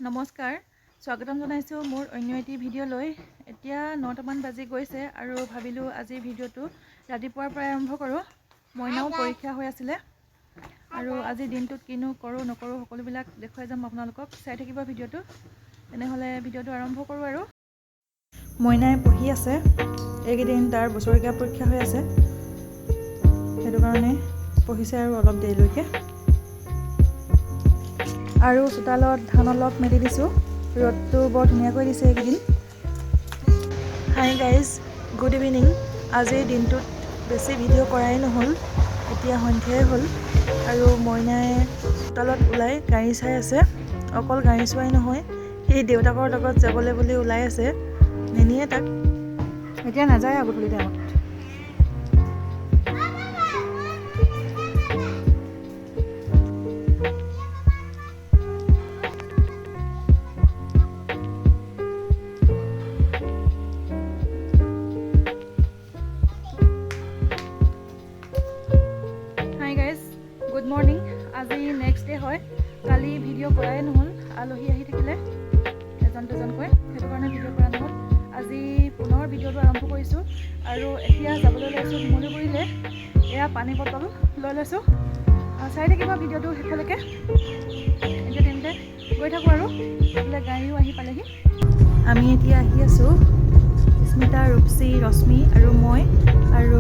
নমস্কাৰ, স্বাগতম জনাইছোঁ মোৰ অন্য এটি ভিডিঅ'লৈ। এতিয়া 9টামান বাজি গৈছে আৰু ভাবিলোঁ আজিৰ ভিডিঅ'টো ৰাতিপুৱাৰ পৰাই আৰম্ভ কৰোঁ। মইনাও পৰীক্ষা হৈ আছিলে আৰু আজিৰ দিনটোত কিনো কৰোঁ নকৰোঁ সকলোবিলাক দেখুৱাই যাম আপোনালোকক, চাই থাকিব ভিডিঅ'টো। তেনেহ'লে ভিডিঅ'টো আৰম্ভ কৰোঁ। আৰু মইনাই পঢ়ি আছে, এইকেইদিন তাৰ বছৰেকীয়া পৰীক্ষা হৈ আছে, সেইটো কাৰণে পঢ়িছে আৰু অলপ দেৰিলৈকে। আৰু চোতালত ধান অলপ মেলি দিছোঁ, ৰ'দটো বৰ ধুনীয়াকৈ দিছে এইকেইদিন। Hi guys, good evening. আজিৰ দিনটোত বেছি ভিডিঅ' কৰাই নহ'ল, এতিয়া সন্ধিয়াই হ'ল আৰু মইনাই চোতালত ওলাই গাড়ী চাই আছে। অকল গাড়ী চোৱাই নহয়, সি দেউতাকৰ লগত যাবলৈ বুলি ওলাই আছে, নিনিয়ে তাক। এতিয়া নাযায় আৰু গধূলি টাইমত। Hi guys, good morning. আজি নেক্সট ডে হয়। কালি ভিডিঅ' কৰাই নহ'ল, আলহী আহি থাকিলে এজন দুজনকৈ, সেইটো কাৰণে ভিডিঅ' কৰা নহ'ল। আজি পুনৰ ভিডিঅ'টো আৰম্ভ কৰিছোঁ আৰু এতিয়া যাবলৈ ওলাইছোঁ শিমলুগুৰিলৈ। এয়া পানী বটল লৈ লৈছোঁ, চাই থাকিব ভিডিঅ'টো শেষলৈকে। এতিয়া তেন্তে গৈ থাকোঁ আৰু এইফালে গাড়ীও আহি পালেহি। আমি এতিয়া আহি আছোঁ, স্মিতা, ৰূপচী, ৰশ্মি আৰু মই। আৰু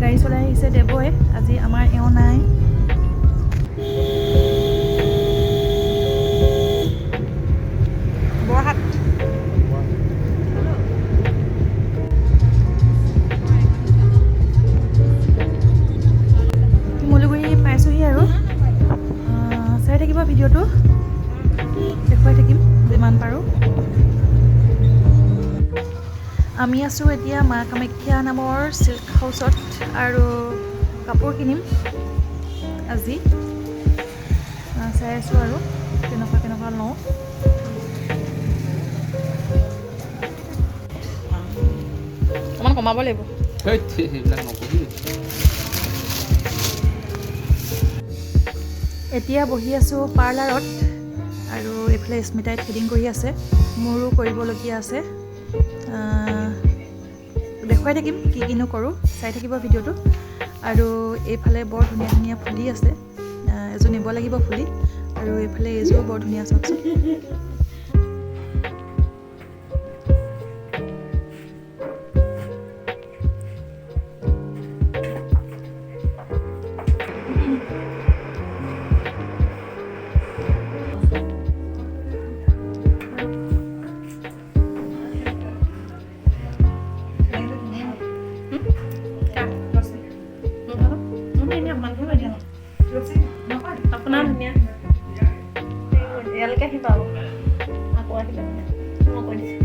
গাড়ী চলাই আহিছে দেৱই, আজি আমাৰ এওঁ নাই। বৰহাট। শিমলুগুৰি পাইছোঁহি আৰু চাই থাকিব ভিডিঅ'টো, দেখুৱাই থাকিম যিমান পাৰোঁ। আমি আছোঁ এতিয়া মা কামাখ্যা নামৰ চিল্ক হাউচত আৰু কাপোৰ কিনিম আজি। চাই আছোঁ আৰু কেনেকুৱা কেনেকুৱা লওঁ। অকণমান কমাব লাগিব। সেইবিলাক নকবি। এতিয়া বহি আছোঁ পাৰ্লাৰত আৰু এইফালে স্মিতাই থ্ৰেডিং কৰি আছে, মোৰো কৰিবলগীয়া আছে। দেখুৱাই থাকিম কি কিনো কৰোঁ, চাই থাকিব ভিডিঅ'টো। আৰু এইফালে বৰ ধুনীয়া ধুনীয়া ফুলি আছে, এযোৰ নিব লাগিব ফুলি। আৰু এইফালে এইযোৰো বৰ ধুনীয়া, চাওকচোন। আপোনাৰ ধুনীয়া, ইয়ালৈকে আহিবা আৰু আকৌ আহিলে মই কৈ দিছোঁ।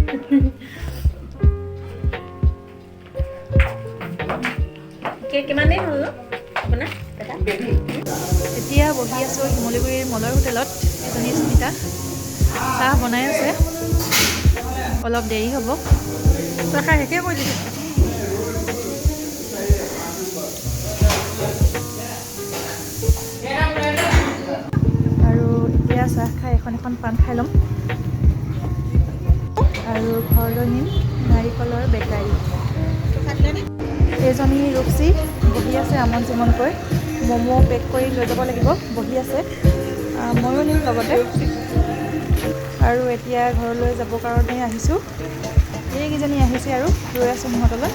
কিমান দিন হ'ল ন আপোনাৰ দাদা? এতিয়া বহি আছোঁ শিমলুগুৰিৰ মলয় হোটেলত। এজনী স্মিতা চাহ বনাই আছে, অলপ দেৰি হ'ব। চাহ খাই শেষে কৰি দিছে। আৰু এতিয়া চাহ খাই এখন এখন পাণ খাই ল'ম আৰু ঘৰলৈ নিম নাৰিকলৰ বেকাৰী। এইজনী ৰূপচী বহি আছে আমন চিমনকৈ, ম'ম' পেক কৰি লৈ যাব লাগিব, বহি আছে। ময়ো নিম লগতে। আৰু এতিয়া ঘৰলৈ যাবৰ কাৰণে আহিছোঁ। এইকেইজনী আহিছে আৰু ৰৈ আছোঁ সিহঁতলৈ।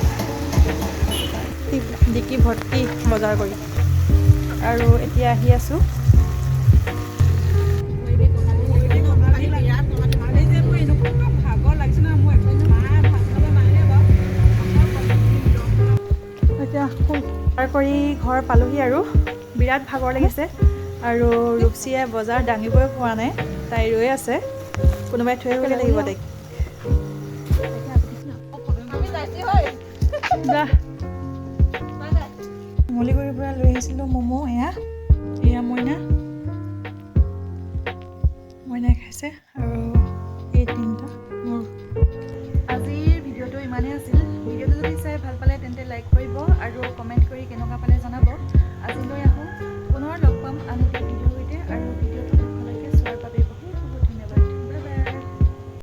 ডিকি ভৰ্তি বজাৰ কৰি আৰু এতিয়া আহি আছোঁ। এতিয়া বজাৰ কৰি ঘৰ পালোহি আৰু বিৰাট ভাগৰ লাগিছে। আৰু ৰূপচীয়ে বজাৰ দাঙিবই পৰা নাই, তাই ৰৈ আছে, কোনোবাই থৈ আহিবগৈ লাগিব তাইক। যা। শিমলুগুৰিৰ পৰা লৈ আহিছিলোঁ ম'ম'। এয়া এয়া মইনা, মইনাই খাইছে। আৰু এই তিনিটা মোৰ। আজিৰ ভিডিঅ'টো ইমানেই আছিল। ভিডিঅ'টো যদি চাই ভাল পালে তেন্তে লাইক কৰিব আৰু কমেণ্ট কৰি কেনেকুৱা পালে জনাব। আজিলৈ আহোঁ, পুনৰ লগ পাম আন এটি ভিডিঅ'।